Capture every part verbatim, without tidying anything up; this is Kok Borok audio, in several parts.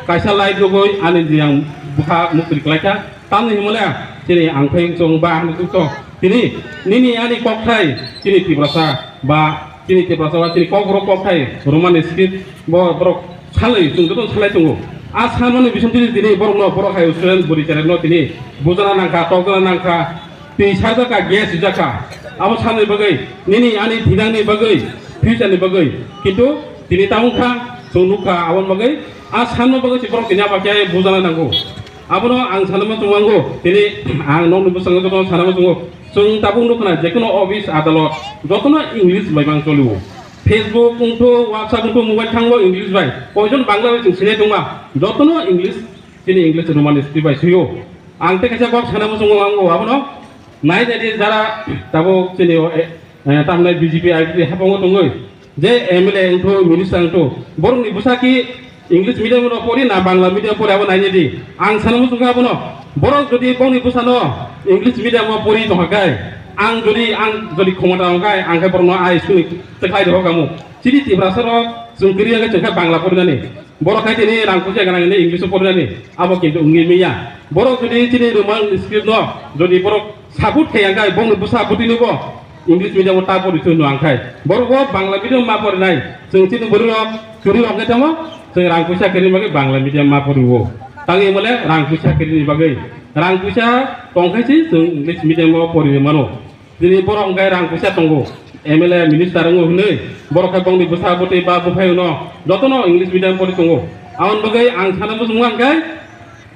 Kaisa live rwgwi ani di ang bwkha muktwi klaikha. Tamni hwnmale chini ang phai chwng ba ang to. Tini nini ani kokthai chini Tiprasa ba chini Tiprasa ba chini kokborok kokthai Roman script bo borok salai chwng joto salai tongo. A sanmani bising tini tini borokno borok hai student bwrwi cherai no tini bujana nangkha, tokjana nangkha. Twi sarjak kha, gas rijak kha. Abo sanni bagwi, nini ani thinangni bagwi, future ni bagwi. Kintu tini ta wngkha, chwng nukha, aboni bagwi, a sanma bagwi se borok tini abo khe bujana nango. Abono ang sanma chwngmango, tini ang nokni bwskango jotono sanma chwngo. Chwng tabuk nukha na, jekono office, adalot, jotono English bai bang cholio. Facebook wngthu, WhatsApp wngthu, mobile thango English bai. Koijon Bangla bai chwng sinai tongma, jotono English, chini English Roman script bai suyo. Ang tei kaisa kok sana muchungo ang o abono. Nai jadi jara tabuk chini o, eh, eh, tamnai B J P I P hapango tongoi. Je M L A wngthu, minister wngthu. Borokni bwsa ki English medium no pori na Bangla medium pori abo naini di. Ang sana muchungo abono. Borok jodi bongni bwsano English medium o pori tongkha kai, ang jodi, ang jodi khomota wngkha kai, ang khe borokno ai suni teklai rok amo. Chini Tiprasa rok chwng kiri khe chwng khe Bangla porinani. Borok hai tini rang puisa gana hwnwi English o porinani, abo kintu wngwi manya. Borok jodi chini Roman script no jodi borok support khai ang khai, bongni bwsa bwtwi no bo English medium o ta pori thwino ang khai. Borok bo Bangla medium ma porinai. Chwng chini bwrwi rok, kwrwi rok khe tamo, chwng rang puisa kwrwi bagwi Bangla medium ma pori o. Tangwi mole rang puisa kwrwi ni bagwi. Rang puisa tong khai si chwng English medium o pori mano. Tini borok hwnkhe rang puisa tongo, M L A minister wngo hwnwi, borok khe bongni bwsa bwtwi ba bwphai no jotono English medium pori tongo. Aboni bagwi ang sana muchungo ang khe,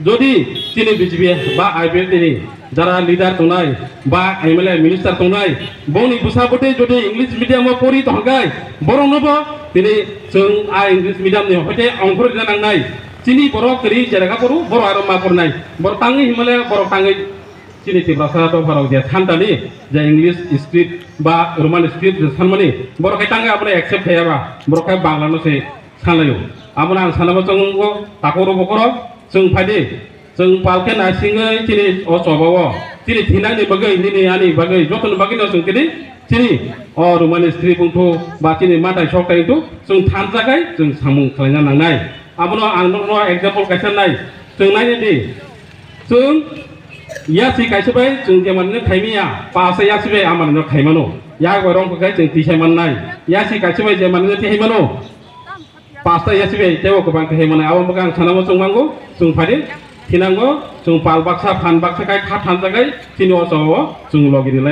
jodi chini B J P ba I P F T ni jara leader tongnai ba M L A minister tongnai, bongni bwsa bwtwi jodi English medium o pori tongkha kai, borokno bo tini chwng a English medium ni hoite ongkhorwi rina nangnai. Chini borok kwrwi jera kha poru, borok aro ma pornai. Borok tangwi himale borok tangwi Chini Tiprasa dopharok je santani je English script ba Roman script je sanmani, borok khe tangwi abono accept khaiya ba, borok khe Bangla no se sanlaio. Abono ang sanabo chwng wngkho, takhuk rok bokhorok chwng phaidi, chwng palkhe naisingwi chini o choba o, chini thinangni bagwi, nini ani bagwi, jotoni bagwi no chwng tini chini o Roman script wngthu ba chini matai sok tai wngthu, chwng thansa khai chwng samung khlaina nangnai. Abono ang nokno example kaisa nai, chwng nainani di. Chwng yasi kaisa bai chwng je manwino khaimaya, pasta yasi bai a manwino khaimano. Yak bai rong khe chwng tisai mannai. Yasi kaisa bai je manwino tihaimano, pasta yasi bai teibo kwbang tihaimano. Abo bwkha ang sanamo chwng mango, chwng phadi thinango, chwng pal baksa, phan baksa khai kha thansa khai chini o choba o chwng logi rilai.